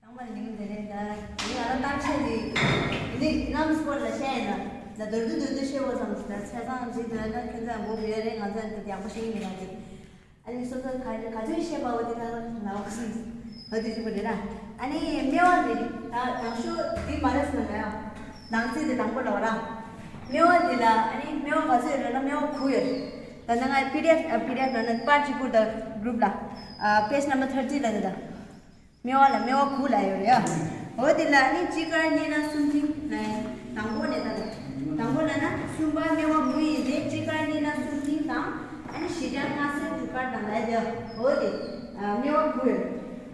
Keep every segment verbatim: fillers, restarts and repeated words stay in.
ཚང་མར་ཉིན་དེ་རིང་ད་ངས་ང་ལ་གཏམ་བཤད་འདི་འདི་ནམ་སྐོར་ལ་བཤད་ཡིན་ན་ད་མདོར་བསྡུས་མདོར་བསྡུས་བཤད་དགོས་བསམ་ད་ཆ་ཚང་འདི་དོན་ད་ཁྱོད་ཚོ་མགོ་བུ་ཡ་རེད། ང་ཚོ་འདི་ཡག་པོ་ཤེས་ཀྱི་མི་འདུག་གི། ཨ་ནི་སོ་སོ་ག་ག་ཚོད་བཤད་པ་འོ་དེ་ད་ལ་བ་སི་འོ་དེ་ཅིག་པོ་རེད་ར། ཨ་ནི་སྨེ་བ་འདི་ད་དང་ཤོ་འདི་མ་རེད་སོང་ན་ཡ་ནང་ཚིག་འདི་དང་པོ་ལ་བ་ར། སྨེ་བ་འདི་ལ་ཨ་ནི་སྨེ་བ་ག་ཚོད་ཡོད་རེད་ན་སྨེ་བ་དགུ་ཡོད་རེད། ད་ནང་ང་པི་ཌི་ཨེཕ་པི་ཌི་ཨེཕ་ལ་ན་པར་གཅིག་པུར་ད་གུ་རུབ་ལ་page number thirty ལ་འདི་ད། སྨེ་བ་ལ་སྨེ་བ་དགུ་ལ་ཡོད་རེད་ཡ། འོ་དེ་ལ་ནི་དཔྱིད་ཀར་གཉིས་ན་གསུམ་ཐིང་ལ་དང་པོ་ནས་ད་དང་པོ་ལ་ན་གསུམ་པ་སྨེ་བ་དགུ་ཡིན་ཏེ་དཔྱིད་ཀར་གཉིས་ན་གསུམ་ཐིང་དང་ཨ་ནི་བཞི་ཆ་ལྔ་སེར་དྲུག་དཀར་དང་ལ་ཡོད། འོ་དེ་སྨེ་བ་དགུ་ཡོད།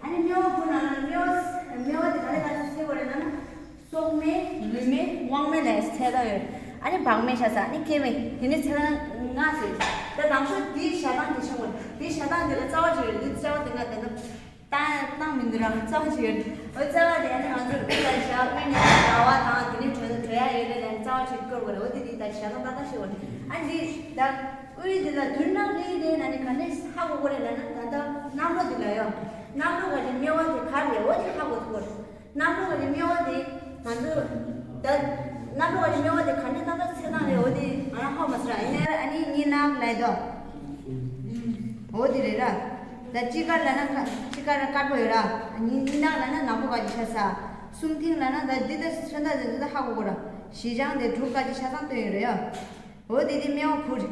ཨ་ནི་སྨེ་བ་དགུ་ནང་ལ་སྨེ་བ་སྨེ་བ་དེ་ག་རེ་ག་རེ་ཟེར་བ་རེད་ན་ན་སོག་སྨེ་ལུས་སྨེ་དབང་སྨེ་ལ་ཚད་ད་ཡོད། ཨ་ནི་བག་སྨེ་ཤ་ཚ་ཨ་ནི་སྐྱེ་སྨེ་དེ་ནི་ཚད་ད་ལྔ་ཟེར། ད་དང་ཤོ་དེའི་ཞལ་ཐང་དེ་ཆེན་པོ་དེའི་ཞལ་ཐང་དེ་ལ་རྩ་བ་ཅིག་ཡོད། འདི་རྩ་བ་དེ་ལྔ་དེ་ན། ཏང་ཏང་མི་འདུག་ར་རྩ་བ་ཅིག་ཡོད། འོ་རྩ་བ་དེ་ནི་ང་ཚོ་དབུས་ལ་བཞག་དབུས་ནས་ཟླ་བ་དང་དེ་ནས་གྲོལ་གྲོལ་ཡ་ཡོད་རེད་ལ་རྩ་བ་ཅིག་སྐོར་བ་རེད། འོ་དེ་དེ་ད་ཞག་ཏག་ཏག་ཞིག་འོ་ཨ་འདི་ད་དབུས་འདི་ལ་དུས་ནག་ལི་ལི་ན་ནི་ག་ནས་ཧ་གོ་གོ་རེད་ལ་ན་ད་ལྟ་གནམ་ལོ་འདི་ལ་ཡོད། གནམ་ལོ་ག་ཅིག་སྨེ་བ་དེ་ག་རེད་འོ་དེ་ཧ་གོ་ཐུབ་གོ་རེད། གནམ་ལོ་ག་ཅིག་སྨེ་བ་དེ་ང་ཚོ་ད་གནམ་ལོ་ག་ཅིག་སྨེ་བ་དེ་ག་ནས་ཏག་ཏག་ཚད་ཐང་རེད། འོ་དེ་ང་རང་ཧ་གོ་མ་སོང་ར། ཡིན་ན་ཨ་ནི་གཉིས་ནག་ལ་ཡོད་དོ། འོ་དེ་རེད་ར། ད་དཔྱིད་ཀ་ལ་ན་ཁ་དཔྱིད་ཀ་ལ་དཀར་པོ་ཡོད་ར། ཉི་ཉི་ནག་ལ་ན་ནག་པོ་ག་ཅིག་ཤ་ཚ། གསུམ་ཐིང་ལ་ན་ད་འདི་ད་ཚོན་མདངས་འདི་འདི་ད་ཧ་གོ་གོ་ར། བཞི་ལྗང་དེ་དྲུག་ག་ཅིག་ཤ་ཚང་སྟོན་ཡོད་རེད་ཡ། འོ་དེ་དེ་སྨེ་བ་དགུ་རེད།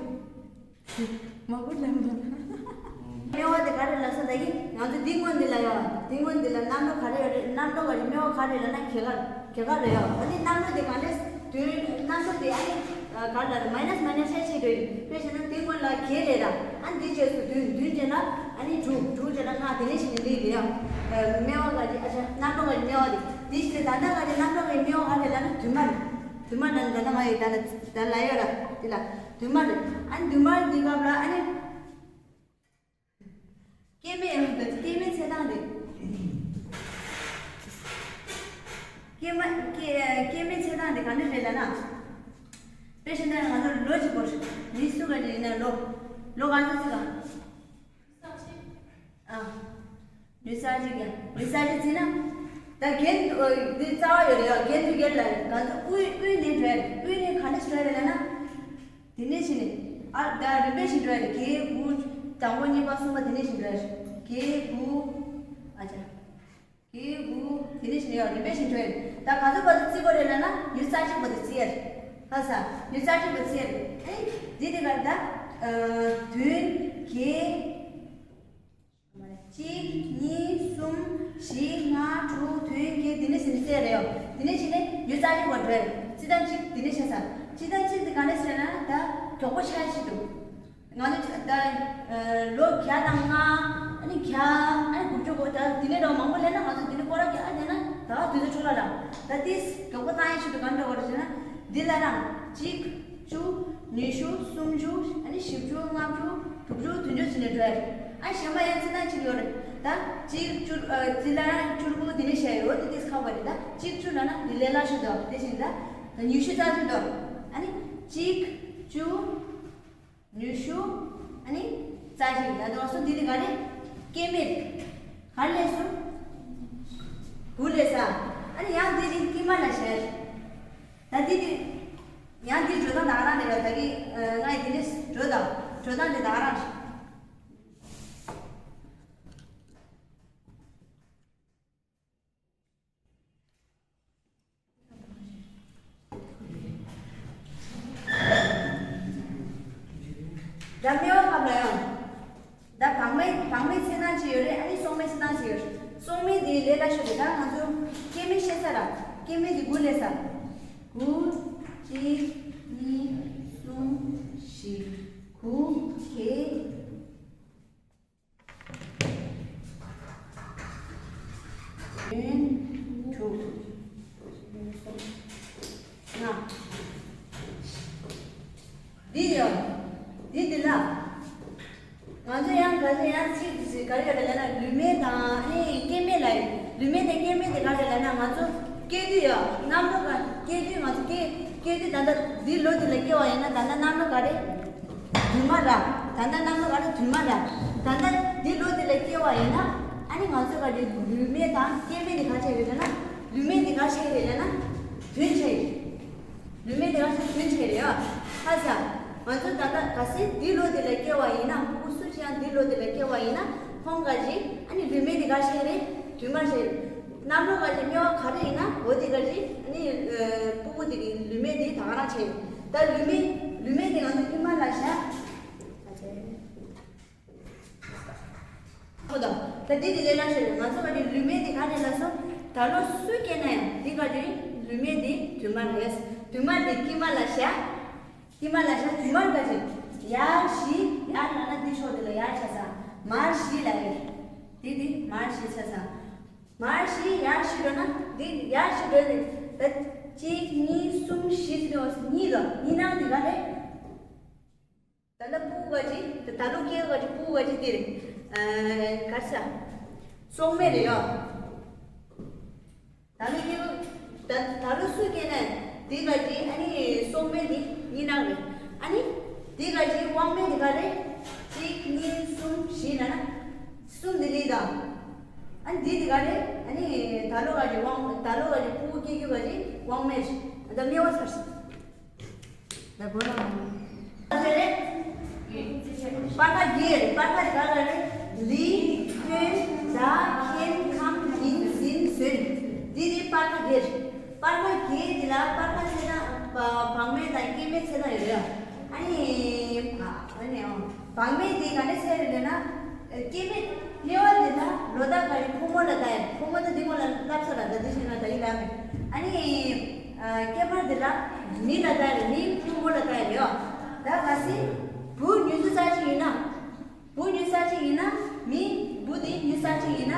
མ་དགུ་ལ་མ། སྨེ་བ་དེ་ག་རེ་ལ་ས་ད་གི་ང་ཚོ་འདི་སྔོན་འདི་ལ་ཡ། འདི་སྔོན་འདི་ལ་གནམ་ལོ་ག་རེ་ཡོད་རེད། གནམ་ལོ་ག་རེ་སྨེ་བ་ག་རེ་ལ་ན་གེ་ག་གེ་ག་རེད་ཡ། འོ་དེ་གནམ་ལོ་དེ་ག་འདྲས་དུས་གནམ་ལོ་དེ་ཨ་ནི། ག་ལ་མའི་ནས་མའི་ནས་ཤ་ཆེ་འགྲོ་ཡིན། དཔེ་བྱས་ན་དེ་སྔོན་ལ་གེ་ལས་ར། ཨ་འདི་རྗེས་སུ་བདུན། བདུན་རྗེས་ན་ཨ་ནི་དྲུག་དྲུག་རྗེས་ན་ལྔ། དེ་ནས་ཤི་ནི་འདི་རེད་ཡ། སྨེ་བ་ག་ཅིག་ཨ་ཅག་གནམ་ལོ་ག་ཅིག་སྨེ་བ་དེ་འདི་ཤི་ད་ལྟ་ག་ཅིག་གནམ་ལོ་ག་སྨེ་བ་ག་རེད་ལ་ན་དུ་མ་རེད། དུ་མ་ན་ད་ལྟ་ང་ཡི་ད་ལ་ད་ལ་ཡོད་ར་དེ་ལ་དུ་མ་རེད། ཨ་ནི་དུ་མ་འདི་སྐབས་ལ་ཨ་ནི། སྐྱེ་དམན་སྐྱེ་དམན་ཚེ་དང་རེད། སྐྱེ་དམན་སྐྱེ་སྐྱེ་དམན་ཚེ་དང་རེད་ག་འདྲ་རེད་ལ་ན། དཔེ་བཞིན་ན་ང་ཚོ་ལོ་གཅིག་པོ་མི་སུ་ག་ནས་ཡིན་ན་ལོ་ལོ་ག་ཚོད་ཚེ་ག་ཨ་ལུས་རྩ་གཅིག་ཡ་ལུས་རྩ་གཅིག་ཚེ་ན། ད་རྒན་དུ་འདི་རྩ་བ་ཡོད་རེད་ཡ། རྒན་དུ་རྒན་ལ་ང་ཚོ་དབུས་དབུས་ནས་འགྲོ་ཡ་རེད། དབུས་ནས་ག་འདྲ་འགྲོ་ཡ་རེད་ལ་ན། དེ་ནས་ཕྱིན་ནས། ཨ་ད་རིམ་པས་ཤིག་འགྲོ་ཡ་རེད། གེ་དགུ། དང་པོ་གཉིས་པ་གསུམ་པ་དེ་ནས་ཤིག་འགྲོ་ཡ་རེད། གེ་དགུ། ཨ་ཅག་གེ་དགུ། དེ་ནས་ཤིག་ཡ་རིམ་པས་ཤིག་འགྲོ་ཡ་རེད། ད་ག་ཚོད་བར་དུ་བརྩི་དགོས་རེད་ལབ་ན་ལུས་རྩ་གཅིག་བར་དུ་བརྩི་ཡ་རེད། ཧ་ས། ལུས་རྩ་གཅིག་བར་དུ་བརྩི་ཡ་རེད། ཨེ། འདི་དེ་ག་རེད་ད། ཨ་བདུན། གེ་གཅིག་གཉིས། གསུམ། བཞི། ལྔ། དྲུག་བདུན། བརྒྱད། དེ་ནས་ཟིན་ཚེ་རེད་ཡོ། དེ་ནས་ཕྱིན་ནས་ཡུལ་རྩ་གཅིག་པར་འགྲོ་ཡ་རེད། སྤྱི་ཟླ་གཅིག་དེ་ནས་ཤ་ཚ། སྤྱི་ཟླ་གཅིག་དེ་ག་ནས་ཟེར་ན་ད་མགྱོགས་པོ་ཆགས་ཤིག་འདུག་ང་ཚོ་ད་ལོ་བརྒྱ་དང་ལྔ། ཨ་ནི་བརྒྱ། ཨ་ནི་དགུ་བཅུ་གོ་ད་དེ་ནས་རང་མང་པོ་ལེན་ན་ང་ཚོ་དེ་ནས་སྐོར་ར་བརྒྱ་ཨ་ལེན་ན་ད་དུས་ཚོད་འཕྲོ་བརླག་ར། ད་དེས་མགྱོགས་པོ་བཏང་ཡ་ཤིག་འདུག་ག་འདྲ་བར་ཟེར་ན་འདི་ལ་རང་གཅིག་བཅུ། ཉི་ཤུ། སུམ་ཅུ། ཨ་ནི་བཞི་བཅུ། ལྔ་བཅུ། དྲུག་ཅུ། བདུན་ཅུ་ཟིན་ནས་འགྲོ་ཡ་རེད། ཨ་གཞན་པ་ཡང་ཚིག་ཐག་གཅིག་ཡོད་རེད། ད་གཅིག་བཅུ། ཨ་ཚིག་ལ་རང་བཅུ་དགུ་དེ་ནས་བཤད་ཡོད་དེ་དེས་ཁག་པ་རེད། ད་གཅིག་བཅུ་ལ་ན་འདི་ལས་སླ་ཤོས་འདུག་དེ་བཞིན་ད་ད་ཉི་ཤུ་རྩ་བཅུ་འདུག་ཨ་ནི་གཅིག་བཅུ། ཉི་ཤུ། ཨ་ནི་རྩ་གཅིག་ཡ་དོ་སོ་འདི་ནི་ག་རེ། སྐྱེ་དམན། ག་རེ་ལས་སུ། དགུ་ལས་ས། ཨ་ནི་ཡང་འདི་ནི་དཀྱིལ་མ་ལ་བཤད། ད་འདི་ནི། ཡང་འདི་འགྲོ་སྟངས་ད་ག་རང་རེད་ཡ། ད་གི་ང་ཡི་འདི་ནི་འགྲོ་དང་འགྲོ་སྟངས་འདི་ད་ག་རང་རེད། ད་སྨེ་བ་སྐབས་ལ་ཡང་། ད་བག་མེད་བག་མེད་ཚེ་ནང་ཅི་ཡོད་རེད། ཨ་ནི་སོག་མེད་ཚེ་ནང་ཅི་ཡོད་རེད། སོག་མེད་དེ་ལས་ཀ་ཤོད་དེ་ད་ང་ཚོ་སྐྱེ་དམན་བཤད་ས་ར། སྐྱེ་དམན་དེ་དགུ་ལས་ས། དགུ། གཅིག་གཉིས། གསུམ། བཞི། དགུ། བརྒྱད། བདུན། དྲུག་ལྔ། འདི་ཡོད། འདི་འདི་ལ། ང་ཚོ་ཡང་ག་ཚོད་ཡང་ཚིག་འདི་ཚིག་ག་རེ་ཡོད་རེད་ལབ་ན་ལུས་སྨན་དང་ཨ་ནི་སྐྱེ་དམན་ལ་ཡོད། ལུས་སྨན་དང་སྐྱེ་དམན་དེ་ག་རེ་ལབ་ན་ང་ཚོ་སྐྱེ་དུས་ཡོད། གནམ་ལོ་ག་སྐྱེ་དུས་ང་ཚོ་སྐྱེ་སྐྱེ་དུས་ད་ལྟ་འདི་ལོ་འདི་ལ་སྐྱེ་བ་ཡིན་ན་ད་ལྟ་གནམ་ལོ་ག་རེ། དུ་མ་ར། ད་ལྟ་གནམ་ལོ་ག་རེ། དུ་མ་ར། ད་ལྟ་འདི་ལོ་འདི་ལ་སྐྱེ་བ་ཡིན་ན། ཨ་ནི་ང་ཚོ་ག་རེ་ལུས་སྨད་དང་སྐྱེ་སྨད་དེ་ག་ཆགས་རེད་ལབ་ན། ལུས་སྨད་དེ་ག་ཆགས་རེད་ལབ་ན། བདུན་ཆགས་རེད། ལུས་སྨད་དེ་ག་ཆགས་བདུན་ཆགས་རེད་ཡ། ཧ་ས། ང་ཚོ་ད་ལྟ་གལ་སྲིད་འདི་ལོ་དེ་ལ་སྐྱེ་བ་ཡིན་ན། ཕྲུ་གུ་སུ་ཞིག་ཡང་འདི་ལོ་དེ་ལ་སྐྱེ་བ་ཡིན་ན། ཁོང་ག་རེ་ཨ་ནི་ལུས་སྨད་དེ་ག་ཆགས་རེད། བདུན་མ་ཆགས་རེད། གནམ་ལོ་ག་རེ་སྨེ་བ་ག་རེ་ཡིན་ན་འོ་དེ་ག་རེ་ཨ་ནི་ཕྲུ་གུ་དེ་གི་ལུས་སྨད་དེ་ད་ག་རང་ཆགས་རེད། ད་ལུས་སྨད་ལུས་སྨད་དེ་ང་ཚོ་དཀྱིལ་མ་ལ་བཞག་ཁོ་དང་། ད་འདི་དེ་ལས་སླ་ཤོས་རེད། ང་ཚོ་ག་དེ་ལུས་སྨད་དེ་ག་རེ་ལབ་སོང་། ད་ལོ་སུ་སྐྱེས་ན་ཡང་འདི་ག་དེ་ལུས་སྨད་དེ་བདུན་མ་རེད། བདུན་མ་དེ་དཀྱིལ་མ་ལ་བཞག་དཀྱིལ་མ་ལ་བཞག་དཀྱིལ་མར་ག་ཅིག་ཡར་བཞི། ཡར་ལབ་ན་འདི་ཕྱོགས་དེ་ལ་ཡར་ཆགས་ས། མར་བཞི་ལབ་ཡོད། འདི་འདི་མར་བཞི་ཆགས་ས། མར་བཞི་ཡར་བཞི་འགྲོ་ན་འདི་ཡར་བཞི་འགྲོ་ནས་ད་གཅིག་གཉིས་གསུམ་བཞི་ཟེར་དུས་གཉིས་ལ་གཉིས་ནང་འདི་ག་རེད། ད་ལྟ་ཕྲུ་གུ་ག་ཅིག་ད་ལོ་སྐྱེས་ག་ཅིག་ཕྲུ་གུ་ག་ཅིག་འདིར། ཨ། ག་རེ་ཟ། སྲོག་སྨད་རེད་ཡ། ད་ལོ་སྐྱེས་ད་ད་ལོ་སུ་སྐྱེས་ན་འདི་ག་ཅིག་ཨ་ནི་སྲོག་སྨད་འདི་གཉིས་ནང་རེད། ཨ་ནི་འདི་ག་ཅིག་དབང་སྨད་འདི་ག་རེད། གཅིག་གཉིས་གསུམ་བཞི་ན་ན་གསུམ་འདི་ལི་དང་། ཨ་ནི་འདི་འདི་ག་རེད། ཨ་ནི་ད་ལོ་ག་ཅིག་དབང་ད་ལོ་ག་ཅིག་ཕྲུ་གུ་སྐྱེས་རྒྱུ་ག་ཅིག་དབང་སྨད་རེད། ད་སྨེ་བ་ཚར་སོང་། ད་གོ་ལ་མ། ད་དེ་རེད། སྤར་ཁ་བརྒྱད་རེད། སྤར་ཁ་ག་ལ་རེད། ལི། ཁྱོད། བདག་ཁྱེད། ཁམས། ཡིན། ཟིན། ཟོན། འདི་ནི་སྤར་ཁ་བརྒྱད་རེད། སྤར་ཁ་བརྒྱད་འདི་ལ་སྤར་ཁ་ཚད་དང་བག་མེད་དང་སྐྱེ་མེད་ཚད་དང་ཡོད་རེད། ཨ་ནི། ཨ་ནི་ཨང་། བག་མེད་འདི་ག་ནས་ཚད་རེད་ལབ་ན། སྐྱེ་མེད་སྨེ་བ་འདི་ལ་ལོ་རྟགས་ག་རེ་ཕོ་མོ་ལ་ལྟ་ཡ། ཕོ་མོ་ད་འདི་སྔོན་ལ་བསླབས་ཚར་ལ་ད་འདི་བྱས་ན་ད་ཡིན་ལ་མེད། ཨ་ནི། སྐྱེ་འཕེལ་འདི་ལ་མི་ལ་ལྟ་ཡ་རེད། མི་ཕོ་མོ་ལ་ལྟ་ཡ་རེད་ཨ། ད་གལ་སྲིད་བུ་ཉུང་སུ་རྩ་གཅིག་ཡིན་ན། བུ་ཉུང་སུ་རྩ་གཅིག་ཡིན་ན་མི་བུ་དེ་ཉུང་སུ་རྩ་གཅིག་ཡིན་ན་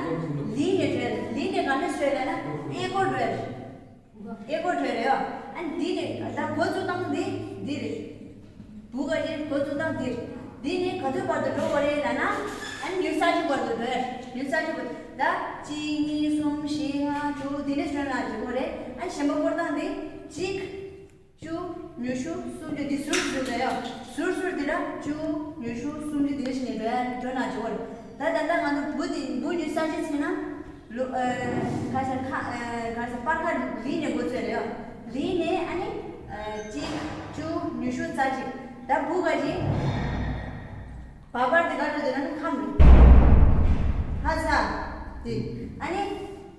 ལི་ནས་འགྲོ་ཡ་རེད། ལི་ནས་ག་ནས་འགྲོ་ཡ་རེད་ན་ཨེ་སྐོར་འགྲོ་ཡ་རེད། ཨེ་སྐོར་འགྲོ་ཡ་རེད་ཨ། ཨ་ནི་འདི་ནས་ད་འགོ་བཙུགས་སྟངས་འདི་འདི་རེད། བུ་ག་ཅིག་འགོ་བཙུགས་སྟངས་འདི་རེད། འདི་ནས་ག་ཚོད་བར་དུ་འགྲོ་དགོས་རེད་ལབ་ན། ཨ་ནི་ཉུང་སུ་རྩ་གཅིག་བར་དུ་འགྲོ་ཡ་རེད། ཉུང་སུ་རྩ་གཅིག་བར་དུ། ད་གཅིག་གཉིས་གསུམ་བཞི་ལྔ་དྲུག་འདི་ནས་བྱོན་ན་འགྲིག་གི་རེད། ཨ་ནི་གཞན་པ་སྐོར་སྟངས་འདི་གཅིག་བཅུ། ཉི་ཤུ། སུམ་ཅུ། འདི་ཟུར་ཟུར་རེད་ཡ། ཟུར་ཟུར་འདི་ལ་བཅུ། ཉི་ཤུ། སུམ་ཅུ། འདི་ནས་བྱས་ནས་འགྲོ་ཡ་འགྲོ་ན་འགྲིག་གི་རེད། ད་ད་ལྟ་ང་ཚོ་བུ་འདི་བུ་ཉུང་སུ་རྩ་གཅིག་ཚེ་ན། ལོ། ཨ། ག་ས་ཁ། ཨ། ག་ས་སྤར་ཁ་ལི་ནས་འགོ་བཙུགས་རེད་ཡ། ལི་ནས་ཨ་ནི། ཨ། གཅིག་བཅུ། ཉི་ཤུ། རྩ་གཅིག་ད་བུ་ག་ཅིག་བག་པར་དེ་ག་རེ་དེ་ན་ཁམས་རེད། ཧ་ས། དེ། ཨ་ནི།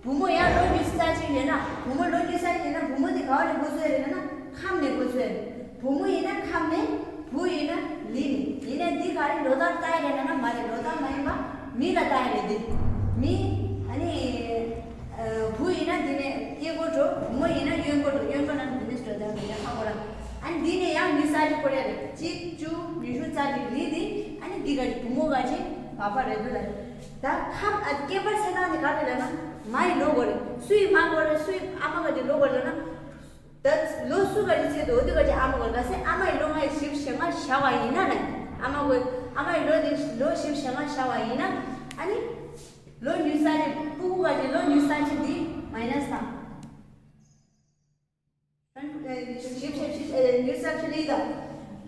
བུ་མོ་ཡང་ལོ་ཉི་ཤུ་རྩ་གཅིག་ཡིན་ན། བུ་མོ་ལོ་ཉི་ཤུ་རྩ་གཅིག་ཡིན་ན་བུ་མོ་དེ་ག་བ་ནས་འགོ་ཚུགས་རེད་ན་ཁམས་ནས་འགོ་ཚུགས་རེད། བུ་མོ་ཡིན་ན་ཁམས་ནས། བུ་ཡིན་ན་ལི་ནས། ཡིན་ན་འདི་ག་རེ་ལོ་ལྟར་ལྟ་ཡ་རེད་ན་མ་རེད། ལོ་ལྟར་མ་ཡིན་པ་མི་ལ་ལྟ་ཡ་རེད་འདི། མི། ཨ་ནི། ཨ། བུ་ཡིན་ན་འདི་ནས་གཡས་སྐོར་འགྲོ། བུ་མོ་ཡིན་ན་གཡོན་སྐོར་འགྲོ། གཡོན་སྐོར་ན་འདི་ནས་འགྲོ་ད་འདི་ནས་ཧ་གོ་ར། ཨ་ནི་འདི་ནས་ཡང་མི་ས་ཅིག་སྐོར་ཡ་རེད། གཅིག་བཅུ། ཉི་ཤུ་རྩ་གཅིག་ལི་འདི། ཨ་ནི་འདི་ག་ཅིག་བུ་མོ་ག་ཅིག་བག་པ་རེད་འདུག་ལ། ད་ཁམས། ཨ། སྐྱེ་འཕེལ་ཚེ་ཐང་འདི་ག་རེ་ལབ་ན་མ་ཡི་ལོ་གོ་རེད། སུ་ཡི་མ་གོ་རེད། སུ་ཡི་ཨ་མ་ག་ཅིག་ལོ་གོ་རེད་ལབ་ན། ད་ལོ་སུ་ག་ཅིག་ཚེ་འདུག་འོ་དེ་ག་ཅིག་ཨ་མ་གོ་རེད། ག་སེ་ཨ་མ་ཡི་ལོ་ང་ཡི་བཞི་བཅུ་ཞེ་ལྔ་བཞག་པ་ཡིན་ན་ནི། ཨ་མ་གོ། ཨ་མ་ཡི་ལོ་འདི་ལོ་བཞི་བཅུ་ཞེ་ལྔ་བཞག་པ་ཡིན་ན། ཨ་ནི། ལོ་ཉུང་སུ་རྩ་གཅིག་ཕྲུ་གུ་ག་ཅིག་ལོ་ཉུང་སུ་རྩ་གཅིག་འདི་མའི་ནས་དང་། ཞིབ་ཞིབ་ཞིབ། ཨེ། ཉུང་སུ་རྩ་གཅིག་ལི་དང་།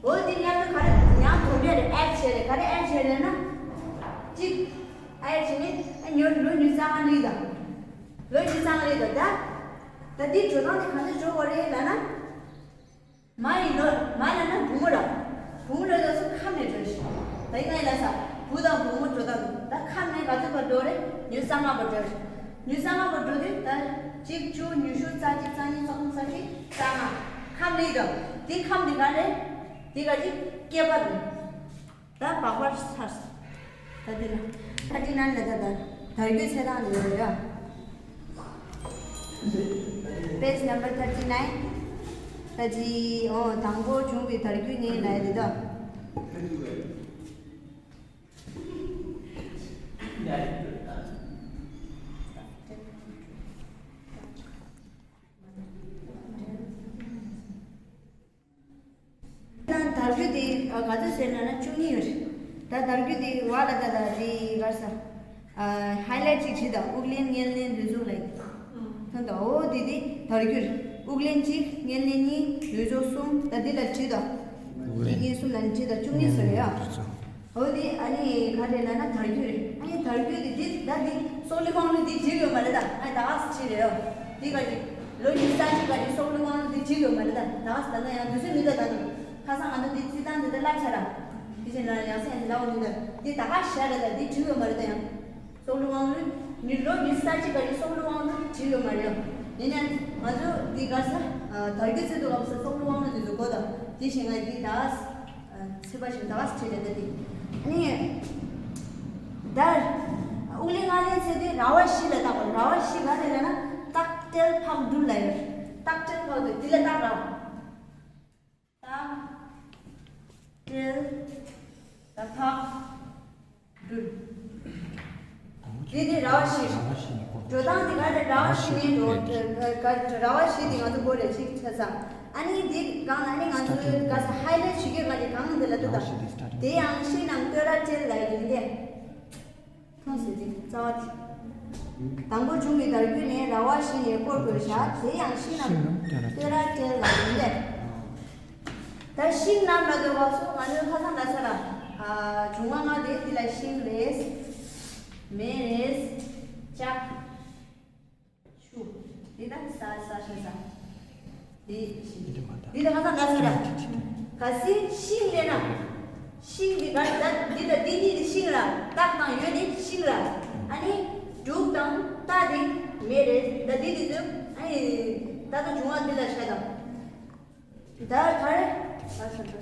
འོ་འདི་མཉམ་དུ་ག་རེ་མཉམ་དུ་འདྲེས་རེད། ཨེཌ་བྱས་རེད། ག་རེ་ཨེཌ་བྱས་རེད་ན། གཅིག་ཨེཌ་བྱས་ནས་ཨ་ཉོ་ལོ་ཉུང་སུ་རྩ་ལྔ་ལི་དང་། ལོ་ཉུང་སུ་རྩ་ལྔ་ལི་དང་། ད་ད་འདི་འགྲོ་སྟངས་དེ་ག་འདྲ་འགྲོ་དགོས་རེད་ལབ་ན། མ་ཡི་ལོ། མ་ལབ་ན་བུ་མོ་ར། བུ་མོ་ལ་ལ་སོ་ཁམས་ནས་འགྲོ་ཞིག་ད་ཡིན་ང་ཡི་ལ་ས། བུ་དང་བུ་མོ་འགྲོ་སྟངས་འདུག་ད་ཁམས་ནས་ག་ཚོད་བར་འགྲོ་རེད། ཉུང་སུ་རྩ་ལྔ་བར་འགྲོ་རེད། ཉུང་སུ་རྩ་ལྔ་བར་འགྲོ་དུས་ད་གཅིག་བཅུ། ཉི་ཤུ། རྩ་གཅིག་རྩ་གཉིས། རྩ་གསུམ། རྩ་བཞི། རྩ་ལྔ། ཁམས་ལི་དང་། འདི་ཁམས་འདི་ག་རེད། འདི་ག་ཅིག་སྐྱེ་བ་རེད། ད་བག་པར་ཚར་སོང་། ད་འདི་ལ་ཐར་ཊི་ནའིན་ལ་ད་ད་དར་རྒྱུད་ཚེ་ཐང་འདི་ཡོད་རེད། Page number thirty nine. ད་ཅི་ཨོ་དང་པོ་བྱུང་བའི་དར་རྒྱུད་ནི་ལ་ཡ་འདི་ད། ད་དར་རྒྱུད་དེ་ག་ཚོད་ཟེར་ན་ན་བཅུ་གཉིས་ཡོད་རེད། ད་དར་རྒྱུད་དེ་བ་ལ་ད་ད་དེ་གར་ས། ཧའི་ལའིཊ་ཅིག་བྱེད་དང་། དབུགས་ལེན་མངལ་ལེན་ལུས་རྫོགས་ལ་ཡིན། ཐོན་དང་། འོ་དེ་དེ་དར་རྒྱུད་རེད། དབུགས་ལེན་གཅིག་མངལ་ལེན་གཉིས། ལུས་རྫོགས་གསུམ། ད་དེ་ལ་བྲིས་དང་། དབུགས་ལེན་གཅིག་གཉིས་གསུམ་ལ་བྲིས་དང་། བཅུ་གཉིས་ཟེར་ཡ། འོ་དེ་ཨ་ནི་ག་རེ་ལབ་ན་དར་རྒྱུད་རེད། ཨ་ནི་ དར་རྒྱུད་དེ་འདི་ད་འདི་སྲོག་བླུའི་དབང་ལུང་འདི་བྲིས་ཡོད་མ་རེད་ད། ཨ་ད་ག་སེ་བྲིས་རེད་ཡོད། འདི་ག་ཅིག་ལོ་ཉི་ཤུ་རྩ་གཅིག་ག་ཅིག་སྲོག་བླུའི་དབང་ལུང་འདི་བྲིས་ཡོད་མ་རེད་ད། ད་ག་སེ་ད་ལྟ་ཡང་དུས་ཚོད་མི་འདུག་ད་དུང་། ཁ་སང་ང་ཚོ་འདི་རྩིས་སྟངས་འདི་ད་བརླག་ཚར་ར། དེ་བཞིན་ལ་ཡང་སེ་ཡང་སེ་ལབ་འོང་མི་འདུག་འདི་ད་ག་བཞག་རེད་ད། འདི་བྲིས་ཡོད་མ་རེད་ད་ཡང་། སྲོག་བླུའི་དབང་ལུང་། ཉི་ལོ་ཉི་ཤུ་རྩ་གཅིག་ག་ཅིག་སྲོག་བླུའི་དབང་ལུང་བྲིས་ཡོད་མ་རེད་ཡང་། ཡིན་ན་ང་ཚོ་འདི་ག་ས་དར་རྒྱུད་ཚེ་དུ་ལབ་ས་སྲོག་བླུའི་དབང་ལུང་འདི་ཚོ་གོ་ད། དེ་བཞིན་ང་འདི་ད་ག་སེ། ཚེས་པ་བཞིན་ད་ག་སེ་བྲིས་རེད་ད་དེ། ཨ་ནི། ད། དབུགས་ལེན་ལྔ་ལེན་ཚེ་དེ་ར་བ་བཞི་ལ་བཏགས་པ། ར་བ་བཞི་ག་རེ་རེད་ན་རྟགས་སྤྲེལ་ཕག་སྦྲུལ་ལ་ཡོད། རྟགས་སྤྲེལ་ཕག་སྦྲུལ་འདི་ལ་བཏགས་ར། རྟགས་སྤྲེལ་ད་ཕག་སྦྲུལ། འདི་ནི་ར་བ་བཞི། ར་བ་བཞི་ནི་སྐོར། འགྲོ་སྟངས་འདི་ག་རེ་ར་བ་བཞི་ནི་འགྲོ། ར་བ་བཞི་ནི་ག་ར་བ་བཞི་འདི་ང་ཚོ་སྐོར་རེ་ཅིག་ཆ་ཚང་། ཨ་ནི་འདི་གང་ཨ་ནི་ང་ཚོའི་ག་ས་ཧའི་ལའིཊ་བྱེད་རྒྱུ་ག་རེ་གང་འདི་ལ་ལྟོས་དང་། དེ་ཡང་ཤིང་རྣམས་བསྟོད་ར་སྤྲེལ་ལ་ཡིན་ཏེ། ཁྱོད་ཟེར་ཏེ་རྩ་བ་དེ། དང་པོ་འབྱུང་བའི་དར་རྒྱུད་ནི་ར་བ་བཞི་ནས་སྐོར་དགོས་བྱ། དེ་ཡང་ཤིང་རྣམས་བསྟོད་ར་སྤྲེལ་ལ་ཡིན་ཏེ། ད་ཤིང་རྣམས་ལ་འདོད་པ་སོགས་ང་ཚོའི་ཁ་སང་ལ་ས་ལ། ཨ་འབྱུང་བ་ལྔ་དེ་འདི་ལ་ཤིང་རེད། མེ་རེད། ལྕགས། ཆུ། འདི་ད་ས་ས་ཤ་ས། འདི་ཤིང་། འདི་ད་ཁ་སང་ལ་ས་ལ། གལ་སྲིད་ཤིང་ལས་ན། ཤིང་འདི་ག་ད་འདི་ད་འདི་གཉིས་འདི་ཤིང་ལ་རྟགས་དང་ཡོད་ནི་ཤིང་ལ། ཨ་ནི་འབྲུག་དང་རྟ་འདི་མེ་རེད། ད་འདི་འདི་ཚོ་ཨ་ནི་ད་ད་འབྱུང་བ་འདི་ལ་ཤ་དང་། ད་ག་རེ། ད་ས་འགྲོ།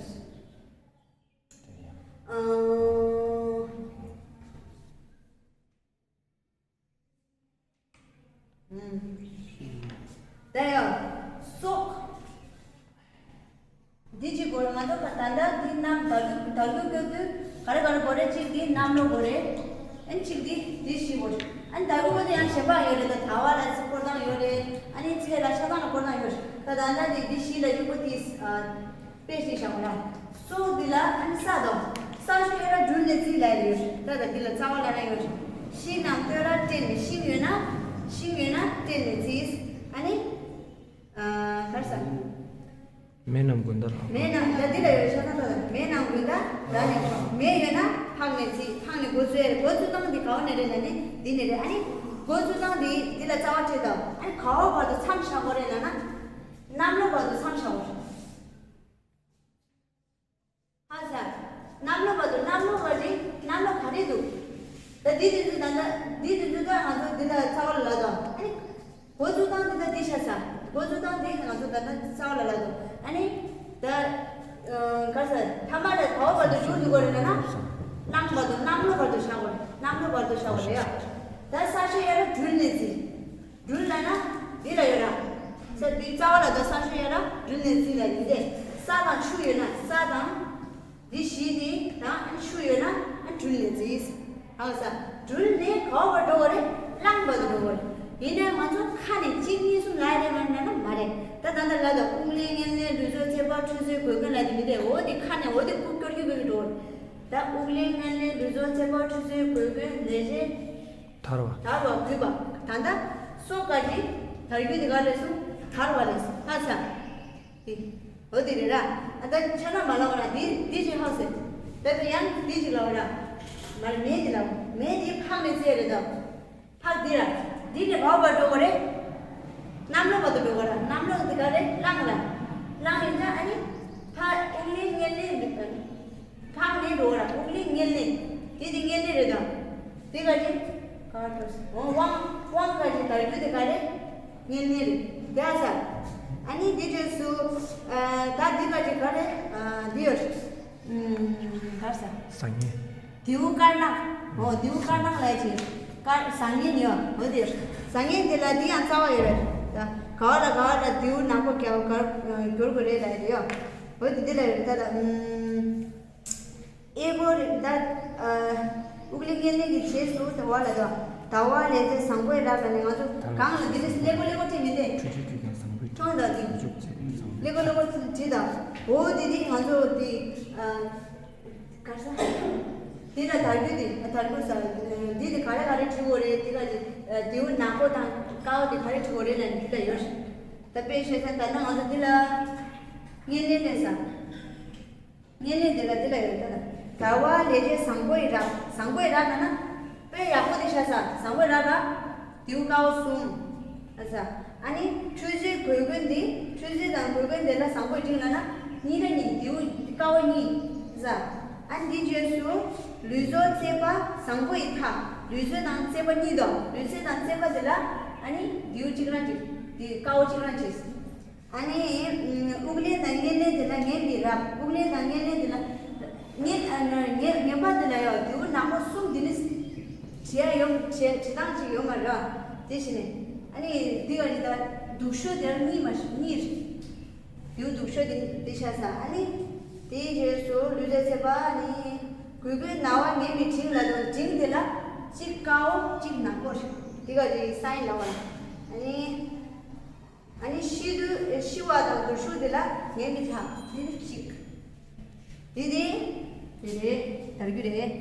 ཨང་། ཨང་། ད་ཡ། སྲོག་འདི་གཅིག་དགོས་རེད། ང་ཚོ་ད་ལྟ་འདི་གནམ་དར་རྒྱུ་དར་རྒྱུ་སྐྱོ་དུས་ག་རེ་ག་རེ་དགོས་རེད། གཅིག་འདི་གནམ་ལོ་དགོས་རེད། ཨན་གཅིག་འདི་འདི་བཞི་དགོས་རེད། ཨན་དར་རྒྱུ་དགོས་དུས་ཡང་གཞན་པ་ཡོད་རེད། ད་ཟླ་བ་ལ་སྐོར་སྟངས་ཡོད་རེད། ཨ་ནི་ཚེས་ལ་ཆ་ཚང་ལ་སྐོར་སྟངས་ཡོད་རེད། ད་ད་ལྟ་འདི་འདི་བཞི་ལ་གཅིག་པོ་དེ། དཔེ་ཞིག་བཞག་པ་ལ། སྲོག་འདི་ལ་ཨ་ནི་ས་དང་། ས་ཆུ་ཡོད་ན་སྦྲུལ་ནས་བརྩིས་ལབ་ཡོད། ད་ལྟ་འདི་ལ་རྩ་བ་ལ་ར་ཡོད། ཤིང་རྣམས་བསྟོད་ར་སྤྲེལ་ནས། ཤིང་ཡོད་ན། ཤིང་ཡོད་ན་སྤྲེལ་ནས་བརྩིས། ཨ་ནི། ཨ་གར་ས། མེ་རྣམས་དགུན་ཟླ་ལ། མེ་རྣམས་ད་འདི་ལ་ཡོད་ཤ་ཚ་ད་ལ། མེ་རྣམས་དགུན་ཟླ་ལ་ནས། མེ་ཡོད་ན་ཕག་ནས་བརྩིས། ཕག་ནས་འགོ་བཙུགས་ཡ་རེད། འགོ་བཙུགས་སྟངས་འདི་ག་བ་ནས་རེད་ལབ་ནས་འདི་ནས་རེད། ཨ་ནི་འགོ་བཙུགས་སྟངས་འདི་འདི་ལ་རྩ་བ་སྤྲད་དང་། ཨ་ནི་ག་བ་བར་དུ་མཚམས་བཞག་དགོས་རེད་ལབ་ན། གནམ་ལོ་བར་དུ་མཚམས་བཞག་དགོས་རེད། ཧ་ས། གནམ་ལོ་བར་དུ། གནམ་ལོ་བར་དུ་གནམ་ལོ་ག་རེ་འདུག་ད་འདི་དུས་ཚོད་ད་ལྟ་འདི་དུས་ཚོད་ད་ང་ཚོ་འདི་ལ་རྩ་བ་ལ་ལ་དང་། ཨ་ནི་འགོ་བཙུགས་སྟངས་འདི་ད་འདི་ཤ་ས། འགོ་བཙུགས་སྟངས་འདི་ང་ཚོ་ད་ལྟ་རྩ་བ་ལ་ལ་དང་། ཨ་ནི་ད་ག་ས་ཐ་མ་ལ་ག་བ་བར་དུ་འཇུག་འདུག་གོ་རེད་ན་ན། གནམ་བར་དུ། གནམ་ལོ་བར་དུ་བཞག་གོ་རེད། གནམ་ལོ་བར་དུ་བཞག་གོ་རེད་ཡ། ད་ས་ཆུ་ཡ་ར་སྦྲུལ་ནས་བརྩིས། སྦྲུལ་ལབ་ན་འདི་ལ་ཡོད་ར། ས་འདི་རྩ་བ་ལ་ད་ས་ཆུ་ཡོད་ར་སྦྲུལ་ནས་བརྩིས་ལ་ཡིན་ཏེ། ས་དང་ཆུ་ཡོད་ན་ས་དང་། འདི་བཞི་འདི་དང་ཆུ་ཡོད་ན་སྦྲུལ་ནས་བརྩིས། ཧ་ས། སྦྲུལ་ནས་ག་བར་འགྲོ་བ་རེད། གླང་བར་དུ་འགྲོ་བ་རེད། ཡིན་ནའི་ང་ཚོ་ཁ་ནས་གཅིག་གཉིས་གསུམ་ལབ་རེད་མ་ན་ན་མ་རེད། ད་ད་ད་ལ་ད་དབུགས་ལེན་མཉེན་ལེན་ལུས་སྦྱོང་ཚེ་དཔག་ཁྲུས་གསོལ་གོས་གོན་ལ་དེ་མི་དེ་འོ་དེ་ཁ་ནས་འོ་དེ་ཀུ་སྐྱོར་གྱི་གོས་གི་འགྲོ་བ་རེད། ད་དབུགས་ལེན་མཉེན་ལེན་ལུས་སྦྱོང་ཚེ་དཔག་ཁྲུས་གསོལ་གོས་གོན་ལས་བྱེད། དར་བ། དར་བ་དགུས་པ། ད་ལྟ་སྲོག་ག་གི་དར་རྒྱུ་དེ་ག་ལས་སོང་། དར་བ་ལས་སོང་། ཧ་ས། དེ། འོ་དེ་རེད་ར། ཨ་ད་ཆ་ན་མ་ལ་བ་ར། དེ་དེ་ཅི་ཧ་ས། ད་དེ་ཡང་དེ་ཅི་ལ་བ་ར། མ་ར་མེ་དེ་ལ་བ། མེ་དེ་ཕག་ནས་ཚེ་རེད་ད། ཕག་དེ་ར། དེ་ནས་ག་བར་འགྲོ་གོ་རེད། གནམ་ལོ་བར་དུ་འགྲོ་གོ་ར། གནམ་ལོ་དེ་ག་རེད། གླང་ལ། གླང་ཡིན་ཙང་ཨ་ནི། ཕག་དབུགས་ལེན་མཉེན་ལེན། ཕག་ནས་འགྲོ་བ་ར། དབུགས་ལེན་མཉེན་ལེན། དེ་དེ་མཉེན་ལེན་རེད་དང་། དེ་ག་ཅི། ག་བ་འགྲོ་སོང་། འོ་དབང་དབང་ག་ཅི་དར་རྒྱུ་དེ་ག་རེད། མཉེན་ལེན་རེད། དེ་ཨ་ས། ཨ་ནི་དེ་རྗེས་སུ། ཨ་ད་འདི་ག་ཅི་ག་རེད། ཨ་འདི་ཡོད། ཨུམ་ག་རེ་ས། བཟང་ངན། རྡེའུ་དཀར་ནག་འོ་རྡེའུ་དཀར་ནག་ལ་ཅི། དཀར་བཟང་ངན་ཡོད། འོ་དེ་བཟང་ངན་དེ་ལ་འདི་ཡང་རྩ་བ་ཡོད་རེད། ད་ག་བ་ལ་ག་བ་ལ་རྡེའུ་ནག་པོ་རྒྱབ་གར་འགྱུར་དགོས་རེད་ལ་ཡོད། འོ་དེ་འདི་ལ་ཡོད་རེད། ད་ལ་ཨུམ། ཨེ་གོ་རེད་ད། ཨ་དབུགས་ལེན་མཉེན་ལེན་གྱི་རྗེས་སུ་ཟླ་བ་ལ་ཟླ་བ་ལས་ཚེ་བཟང་པོའི་རབ་ལ་ནི་ང་ཚོ་གང་ལ་འདི་ནི་ཀླད་ཀོར་ཀླད་ཀོར་བྲིས་མི་འདི། ཁྲུས་ཆུ་དུས་ཀྱང་བཟང་པོའི་ཁྲོང་ད་འདི་ཀླད་ཀོར་ཀླད་ཀོར་བྲིས་ད། འོ་དེ་འདི་ང་ཚོ་འདི་ཨ་གར་ས་འདི་ལ་དར་རྒྱུ་འདི་དར་རྒྱུ་ས་འདི་འདི་ག་རེ་ག་རེ་བྲིས་འོ་རེད། འདི་ལ་འདི་རྡེའུ་ནག་པོ་དང་དཀར་པོ་འདི་ག་རེ་བྲིས་འོ་རེད་ལ་འདི་ལ་ཡོད། ད་དཔེ་བཤད་ས་ད་ལྟ་ང་ཚོ་འདི་ལ་མཉེན་ལེན་ལེན་ས། མཉེན་ལེན་འདི་ལ་འདི་ལ་ཡོད་ད། ཟླ་བ་ལས་ཚེ་བཟང་པོའི་རབ། བཟང་པོའི་རབ་ལ་ན། དཔེ་ཡག་པོ་དེ་ཤ་ཟ་བཟང་པོ་ར་ར། དེའུ་ཀའོ་གསུམ། ཨ་ཟ། ཨ་ནི་ཁྲུས་གསོལ་གོས་གོན་འདི་ཁྲུས་གསོལ་དང་གོས་གོན་དེ་ལ་བཟང་པོ་སྒྲིག་ལ་ན་གཉིས་ར་གཉིས། དེའུ་ཀའོ་གཉིས་ཟ། ཨ་ནི་འདི་རྗེས་སུ་ལུས་གསོལ་རྩེ་པ་བཟང་པོ་ཡི་མཐའ། ལུས་གསོལ་དང་རྩེ་པ་གཉིས་དོ། ལུས་གསོལ་དང་རྩེ་པ་དེ་ལ་ཨ་ནི་དེའུ་གཅིག་ར་གཅིག་དེ་ཀའོ་གཅིག་ར་གཅིག་ཨ་ནི། ཨུག་ལེན་དང་ངན་ལེན་དེ་ལ་ངན་པའི་རབ། ཨུག་ལེན་དང་ངན་ལེན་དེ་ལ། ངན་ཨ་ནི་ངན་ངན་པ་དེ་ལ་ཡང་དེའུ་ནག་མོ་གསུམ་དེ་ནི། བྱེད་ཡ་ཡོང་བྱེད་བྱེད་སྟངས་ཅིག་ཡོང་མ་རེད། དེ་བཞིན་ནས། ཨ་ནི་དེ་ག་རེད་ད། སྡུག་ཤོས་དེ་ལ་གཉིས་མ་གཉིས་རེད། དེའུ་སྡུག་ཤོས་དེ་དེ་ཤ་ཟ། ཨ་ནི། དེའི་རྗེས་སུ་ལུས་རྩལ་ཚད་པ་ཨ་ནི། གུས་གུས་ན་བ་ངན་པའི་དྲིང་ལ་དང་དྲིང་དེ་ལ། གཅིག་ཀའོ་གཅིག་ནག་པོ་རེད། དེ་ག་རེད་སའི་ལ་བ། ཨ་ནི། ཨ་ནི་ཤི་དུས་ཤི་བ་དང་དུར་ཤུགས་དེ་ལ་ངན་པའི་ཐག་དེ་ནི་གཅིག་དེ་དེ་དེ་རེད་དར་རྒྱུ་རེད།